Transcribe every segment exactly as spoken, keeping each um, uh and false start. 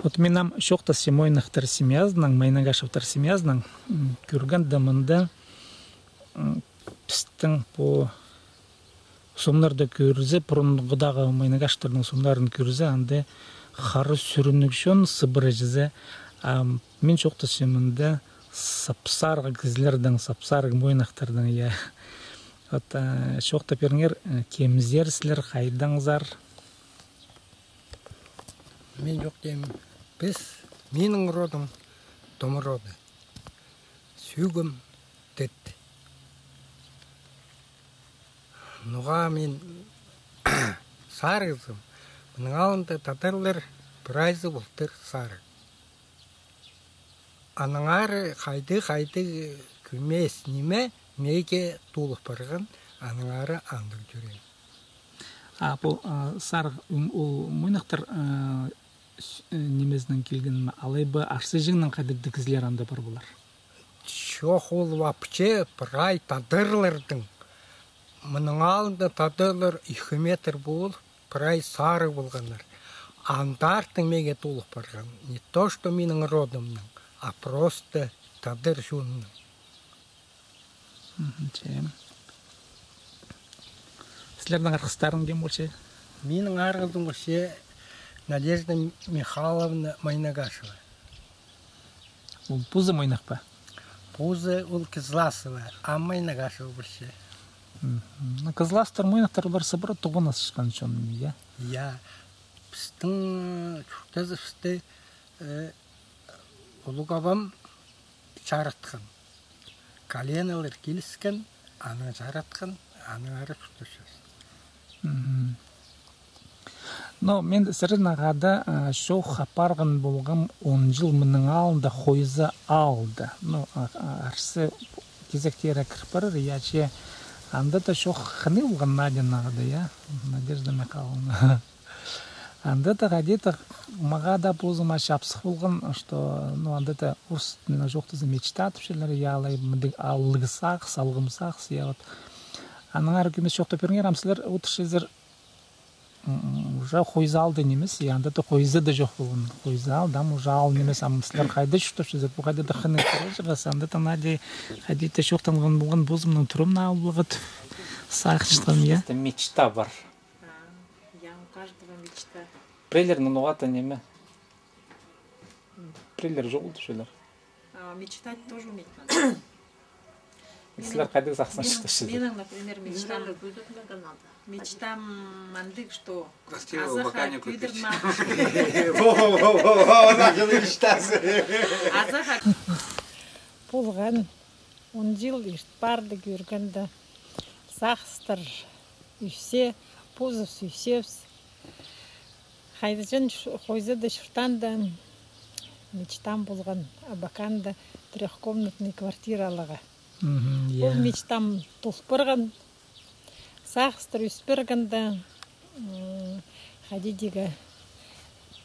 Вот мин ам чоохтасчам Мойнахтар семьязынаң, Майнагашевтар семьязынаң, м, кӧргенде мында, м, пістің пу сомнарны кӧрзе, пурунғыдағы Майнагашевтарның сомнарын кӧрзе, анда хара сӱрінніг чон сыбыра чізе. А мин чоохтасчам мында сап-сарығ кізілердең, сап-сарығ Мойнахтардаң, я. Вот, а, чоохтап пиріңер, а, кемзер сірер, хайдаңзар? Мин чоохтим, піс, минің родым, Том роды. Сӱгім тіт. Ноға мин сарығзым? Мының алнында тадарлар прайзы полтыр сарығ. Аннаңар хайди-хайди кӧмес ниме меге толып парған, аннаңар андағ тӧреен. А пу, а, сарығ, м, ол Мойнахтар, а, с-, э, нимезінең килген ме, алай ба Арса Чиңнің хайдағ-да кізілер анда пар полар? Чох, ол вообще прай тадарларның. Мының алнында тадарлар ікі метр пол, прай сарығ полғаннар. Андар тың меге толып парған. Не то что минің родымның, а просто тадар чонның. Мгм, че. Сірернің арғыстарың кем полча? Минің арғызым полча Надежда Михайловна Майнагашева. Ол позы Мойнах па? Позы ол Кызласова, а Майнагашева полча. Мгм. Ну, Кызластар, Мойнахтар, олар сыбыра тоғынысчатхан чон, я? Я. Пістің, э, чуртазыбысты, э, улуғ абам чаратхан. Коленалар киліскен, анаң чаратхан, аннаңар чуртапчабыс. Мгм. Но мин сірернең хада, а, чоох апарған полғам он чыл мының алнында Хойза аалда. Ну, а, а, Арса кизектері кір парар, я, че анда даа чоох хынығ полған, Надя нағада, я? Надежда Михайловна. Анда даа хайди-да мағаа даа позыма чапсых полған, что, ну, анда даа орыс тілінең чоохтаза, мечта тіпчелер, я, алай мындағ алығ сағыс, алғым сағыс, я, вот. Аннаңар кӧмес чоохтап пиріңер, ам сірер одырчазар, м, уже Хойза аалда нимес, я, анда даа Хойза даа чох полған. Хойза аал, ам уже аал нимес, ам сірер хайда чуртапчазар, пу хайда даа хынығ турча, анда даа Надя хайди-да чоохтанған полған, позымның турымны алып аларға сағынчатхам, я. Просто мечта пар. А, я, у каждого мечта. Пірелернің ноға-да ниме. Пірелер чоғыл тіпчелер. А, мечтать тоже уметь надо. Сірер хайдағ сағыснаң чуртапчазар? Минің, например, мечтам, мечтам андағ, что красиво азахха кӧдірме. Во-во-во, начал мечтаться. Азахха. Полған он чыл ирт парды, кӧргенде, сағыстар ӧсче, позыбыс ӧсчебіс. Хайдаҷаң чу-, Хойзада чуртаанда мечтам полған Абаканда трёхкомнатный квартира аларға. Мгм, я. Ол мечтам тол парған. Сағыстар ӧс парғанда, м, хайди тигі,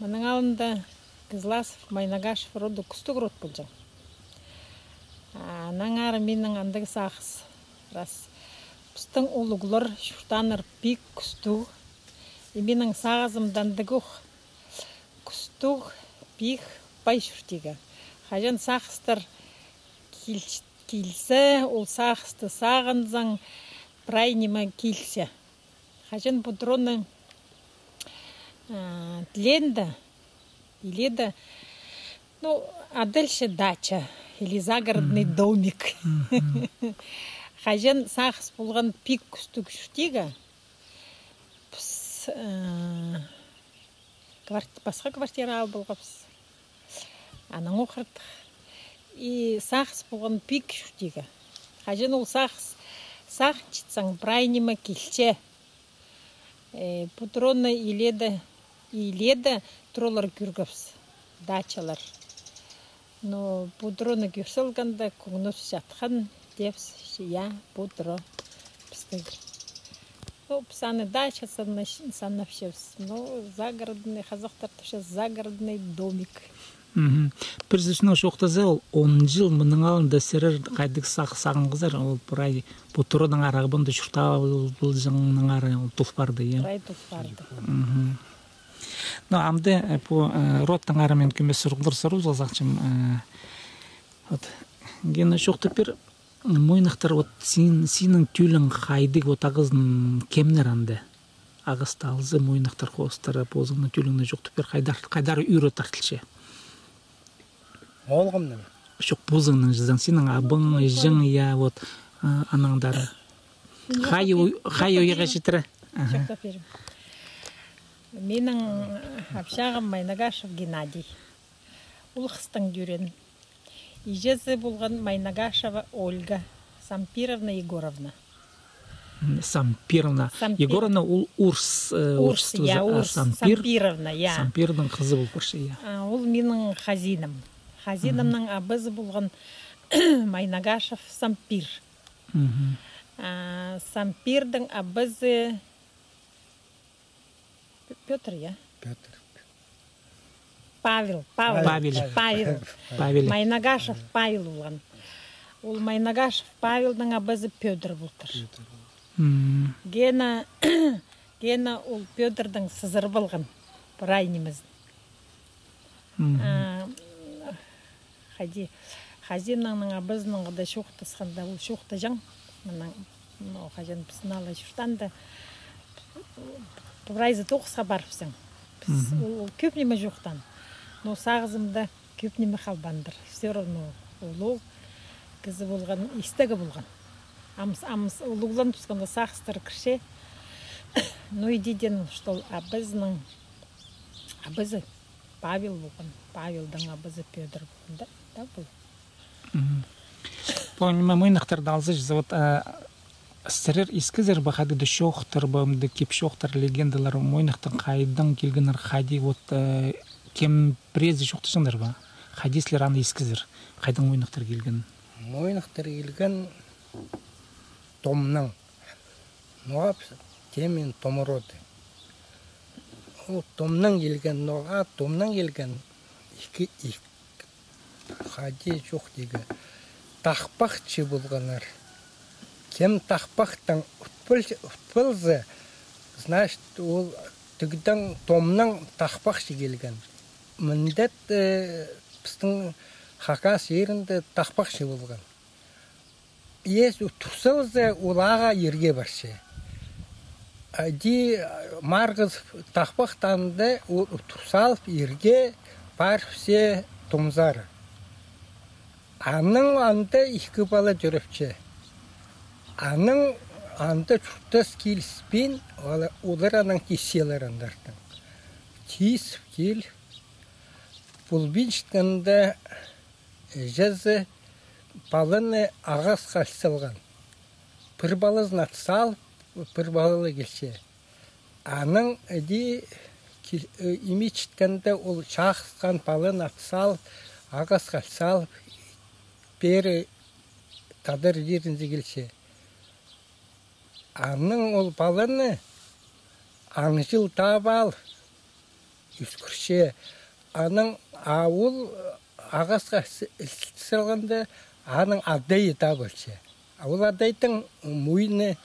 мының алнында Кызласов, Майнагашев роды кӱстіг род полҷаң. А, аннаңар минің андағ сағыс. Раз. Пістің улуғлар чуртааннар пик кӱстіг. И минің сағызымда андағ ох кӱстіг, пик пай чуртирға. Хаҷан сағыстар килч-, килзе, ол сағысты сағынзаң, прай ниме килзе. Хаҷан пу тураны, а, тіленде, или дее, ну, адалча дача, или загородный домик. Мгм. Хаҷан сағыс полған пик кӱстіг чуртирға, піс, а, кварт-, пасха квартира алып алғабыс. Анаң ох артых. И сағыс полған пик чуртирға. Хаҷан ол сағыс сағынчатсаң, прай ниме килче. Э, пу тураны иледе, иледе туралар кӧргебіс. Дачалар. Но пу тураны кӧр салғанда, кӧңнібіс чатхан, тибіс, я, пу тура пістің. Ну, піс аны дача санап-, санапчабыс. Ну, загородный, хазахтар тіпче, загородный домик. Мгм. Пір сӧснең чоохтаза, ол он чыл мының алнында сірер хайдағ сағ-, сағынғазар, ол прай пу тураның арағында чуртап полҷаңнаңар ол тол парды, я? Прай тол парды. Мгм. Но амды, э, пу, э, родтаңар мин кӧмес сурығлар сурыбызарға сағынчам, э, вот, Гена, чоохтап пир, мойнахтар, вот, син, синің тӧлің хайдағ, вот, ағазын кемнер анда? Ағасты алза, мойнахтар хоостыра, позыңның тӧліңні чоохтап пир, хайдар, хайдар ӱрі тартылча. Оолғымның. Чох, позыңның чазаң, синің абың, іҷең, я, вот, а, анаңдары. Хайы, хайы уйаға читіре. Аха. Чоохтап пирем. Минің апчағым Майнагашев Геннадий. Ол Хыстың тӧреен. Іҷезі полған Майнагашева Ольга Сампировна Егоровна. М, Сампировна. Сампир-, Егоровна ол орыс, э, орыс, орыс, я, а, орыс. Сампир-, Сампировна, я. Сампирның хызы полып парча, я. А, ол минің хазинам. Хазинамның абазы полған Майнагашев Сампир. Мгм. А, Сампирдің абазы Пё-, Пётр, я? Пётр. Павел, Павел. Павел. Павел. Павел. Майнагашев Павел полған. Ол Майнагашев Павелдің абазы Пётр полтыр. Пётр. М. Гена, Гена ол Пётрдің сызыры полған. Прай нимезін. Мгм. А, хайди, хазинамның абазынаң хада чоохтасханда, ол чоохтаҷаң. Мынаң, ну, хаҷан піс наа ла чуртаанда, прайзы тоғысха парыбысчаң. Піс, мгм, ол, ол кӧп ниме чоохтаан. Но сағызымда кӧп ниме халбаандыр. Всё равно улуғ кізі полған, истегі полған. Амыс, амыс, улуғлан тусханда сағыстар кірче. Ну, иди дее, что абазының абазы Павел полған, Павелдің абазы Пётр полған, да, да, пу. Мгм. Пу ниме, мойнахтарды алза, вот, а, сірер искезер бе, хайдағ-да чоохтар ба, мында кип-чоохтар, легендалар, мойнахтың хайдаң килгеннер, хайди, вот, э, кем піреезі чоохтаҷаңнар ба? Хайди сірер аны искезер, хайдаң мойнахтар килген? Мойнахтар килген Томнаң. Ноға піс теен Том роды. Ол Томнаң килген, ноға Томнаң килген, ікі, ікі, хайди чох тигі. Тахпахчы полғаннар. Кем тахпахтаң утпал-, утпалза, значит, ол тігдең Томнаң тахпахчы килген. Мындат, э, пістің Хакас чирінде тахпахчы полған. Ес турсалза, ол ағаа ирге парча. Іди марғызып тахпахтаанда, ол турсалып ирге парыбысча томзар. Аның анда ікі пала тӧрепче. Аның анда чуртас киліспин, ол-, олар анаң тисчелер андартын. Тис кил. Полбинчатканда, э, іҷезі паланы ағасха ат салған. Пір палазын ат салып, пір пала ла килче. Анаң іди ки-, э, имитчеткенде ол чағысхан паланы ат салып, ағасха ат салып, пеер тадар чирінзер килче. Анаң ол паланы аңҷыл таап алып, ӱскірче. Анаң, а ол ағасха с-, іліс салғанда, аның адайы табылча. А ол адайдың мойны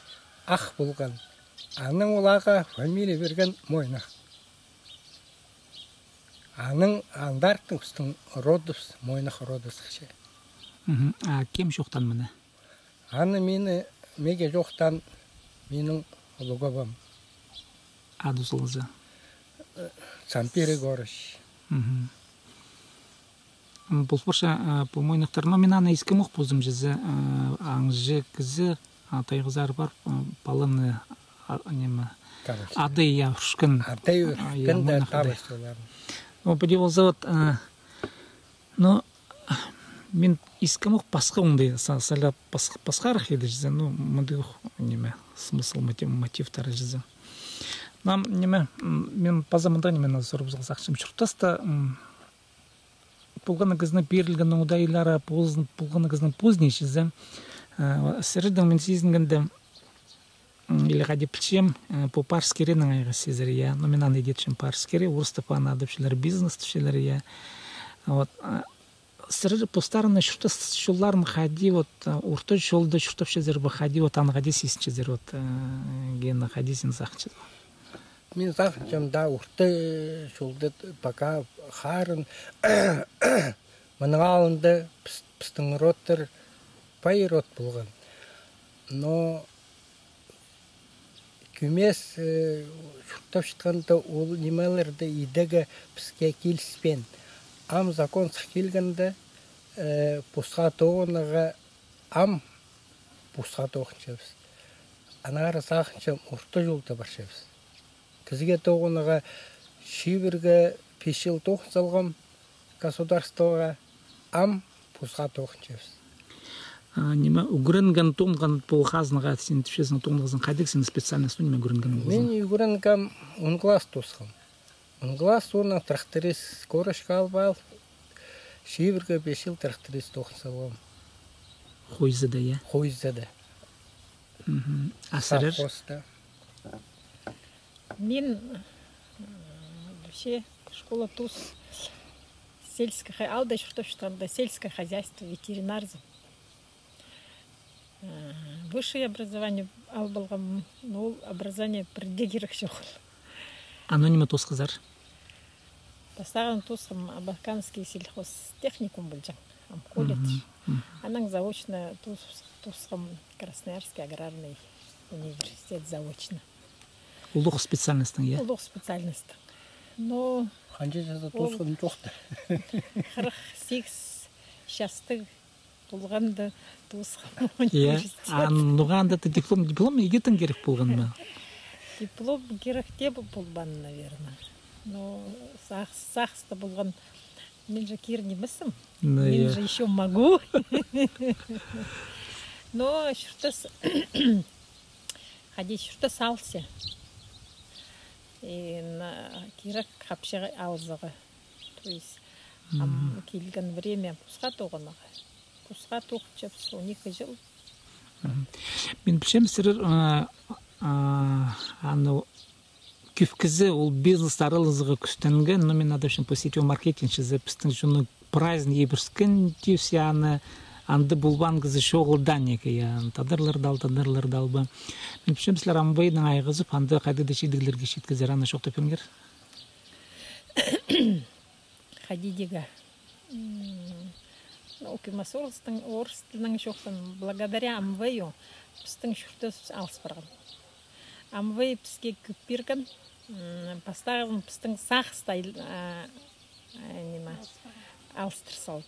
ах полған. Анаң ол ағаа фамилия пирген Мойнах. Анаң андартын пістің родыбыс Мойнах роды сыхча. Мгм. А кем чоохтаан мыны? Аны мині, меге чоохтаан минің улуғ пабам. Ады-солазы? Э, Сампир Егорыч. Мгм. М, пол парча, а, пу Мойнахтар. Но мин аны искем ох позым чізе, а, аңҷы кізі, а, тайғазар пар, а, паланы, а, ниме, адайы, я, ӱрчеткен. Адайы, а, я, ӱрчеткен, да, Мойнах адайы. Табыс олар. Но піди полза, вот, а, но мин искем ох пасха оңдай, са-, сала пас-, пасхарах иді чізе, ну, мындағ ох, ниме, смысл, мотив, мотивтары чізе. Нам, ниме, м, мин паза мындағ нимені сурыбызарға сағынчам. Чуртаста, м, полған кізінің пирілген оңдайлары, пол-, полған кізінің позы ниме чізе. Э, сірернің, мин сизінгенде, м, или хайди пілчем, э, пу парыс киренің айғазы сірер, я. Ну, мин аны идетчем парыс кире, орыстап аны адапчалар бизнес тіпчелер, я. Вот, э, сірер постарыңның чуртас чолларын хайди, вот, э, орта чолда чуртапчазар ба, хайди, вот, аны хайди сизінчезер, вот, э, Гена, хайди син сағынчазың? Мин сағынчам, даа орта чолда, пока харын, мының алнында піс-, пістің родтар пай род полған. Но кӧмес, э, чуртап чатханда ол нимелерні идерге піске киліспеен. Ам закон сых килгенде, э, пусха тоғынарға, ам пусха тоғынчабыс. Аннаңар сағынчам, орта чолда парчабыс. Кізіге тоғынарға чибіргі пис чыл тоғын салғам государствоға, ам пусха тоғынчабыс. А, ниме, ӱгренген, тоғынған пу хазнаға син тіпчезің, тоғынғазың, хайдағ синің специальность, ниме ӱгренген ползаң? Мин ӱгренгем, он класс тоосхам. Он класс, соонаң тракторист корочка алып ал, чибіргі пис чыл тракторист тоғын салғам. Хойзада, я? Хойзада. Мгм. А сірер? Совхозта. Мин, м, вообще школа тоос, сельское хо-, аалда чуртап чатханда сельское хозяйство, ветеринарзым. Э, высшее образование алып алғам, но ол образование пірдее кирек чоғыл. А ну ниме тоосхазар? Пастағын тоосхам Абаканский сельхозтехникум полҷаң, ам колледж. Мгм, мгм. Анаң заочно тоос-, тоосхам Красноярский аграрный университет заочно. Улуғ специальностьтың, я? Улуғ специальностьтың. Но ханҷа часта ол тоосхам чохта. Хырых сигіс частығ полғанда тоосхам университет. А, ноға анда диплом, диплом иге тың кирек полған ма? Диплом кирек тее полбаан, наверное. Но сағыс, сағыста полған, мин же кирі нимеспін. Ну, мин же ещё могу. Но чуртас, хайди чуртас алза. И на, кирек хапчағай алзарға. То есть, ам килген время пусха тоғынарға. Пусха тоғынчабыс он ікі чыл. Мгм. Мин пілчем, сірер, а, а, аны, кӧп кізі ол бизнес аралазарға кӱстенген, но мин адапчам, пу сетевой маркетинг чізе пістің чонның прайзын ибіріскен тіпче, аны, анда полбаан кізі чоғыл даа неке, я, тадарлар даа, тадарлар даа ба. Мин пілчем, сірер Амвейнең айғазып, анда хайдағ-да чидіглерге читкезер, аны чоохтап пиріңер. Хайди тирге. М, ну, кӧмес орыстың, орыс тілінең чоохтаан, благодаря Амвею пістің чуртас алыс парған. Амвей піске кӧп пирген, м, пастағызын пістің сағыста, а, а, ниме, алыстыр салды.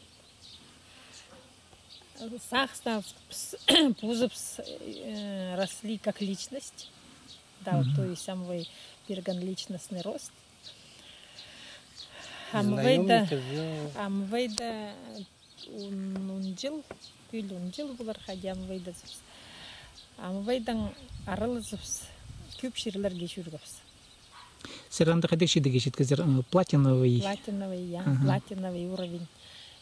Сағыста піс, позыбыс, э, росли как личность. Да, то есть Амвей пирген личностный рост. Амвейда, Амвейда он, он чыл, пӱӱл он чыл полар, хайди Амвейда чӧрчебіс. Амвейдаң аралазыбыс, кӧп чирлерге чӧргебіс. Сірер анда хайдағ чидігге читкезер, э, платиновый? Платиновый, я, платиновый уровень.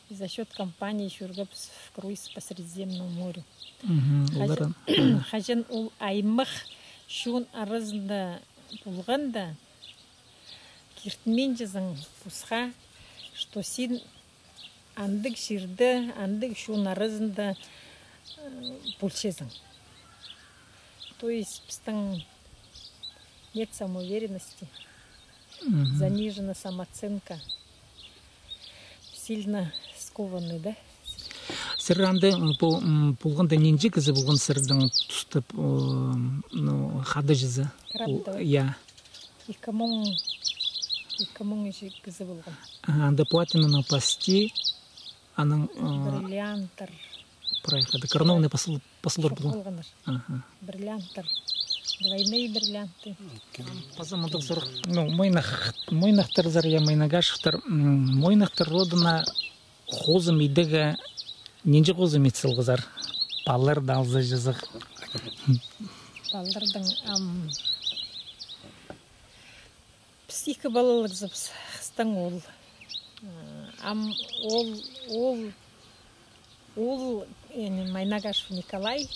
И за счёт компании чӧргебіс в круиз по Средиземному морю. Мгм, хаҷан ол аймах чон аразында полғанда, киртінминчезің пусха, что син андағ чирде, андағ чон аразында, э, полчазың. То есть пістің нет самоуверенности, занижена самооценка, сильно скованы, да? Сірер анда, м, пу, м, полғанда нинҷе кізі полған сірернің туста, м, ну, хада чізе? Краб, да? Я. Ікі муң, ікі муң читі кізі полған. Ага, анда платинаның пасти, анаң, а, бриллианттар. Прай хада. Коронованный посол, посоллар полған. Чох полғаннар. Ага. Бриллианттар. Двойные бриллианты. Паза мындағ сурығ. Ну, Мойнах-, Мойнахтарзар, я, Майнагашевтар, м, Мойнахтар родына хозым идерге, нинҷе хозым ит салғазар? Палалар даа алза чазағ. Палаларның, ам, піс ікі палалығзыбыс, хыстаң оол. Ам оол, оол, оол, э, Майнагашев Николай,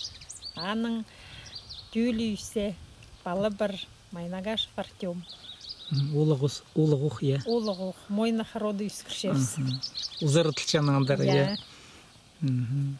аның тӧлі ӱс пала пар, Майнагашев Артём. М, улуғ ус-, улуғ ох, я? Улуғ ох, Мойнах роды ӧскірчебіс. Мгм. Узаратылчаң андар, я? Я. Мгм.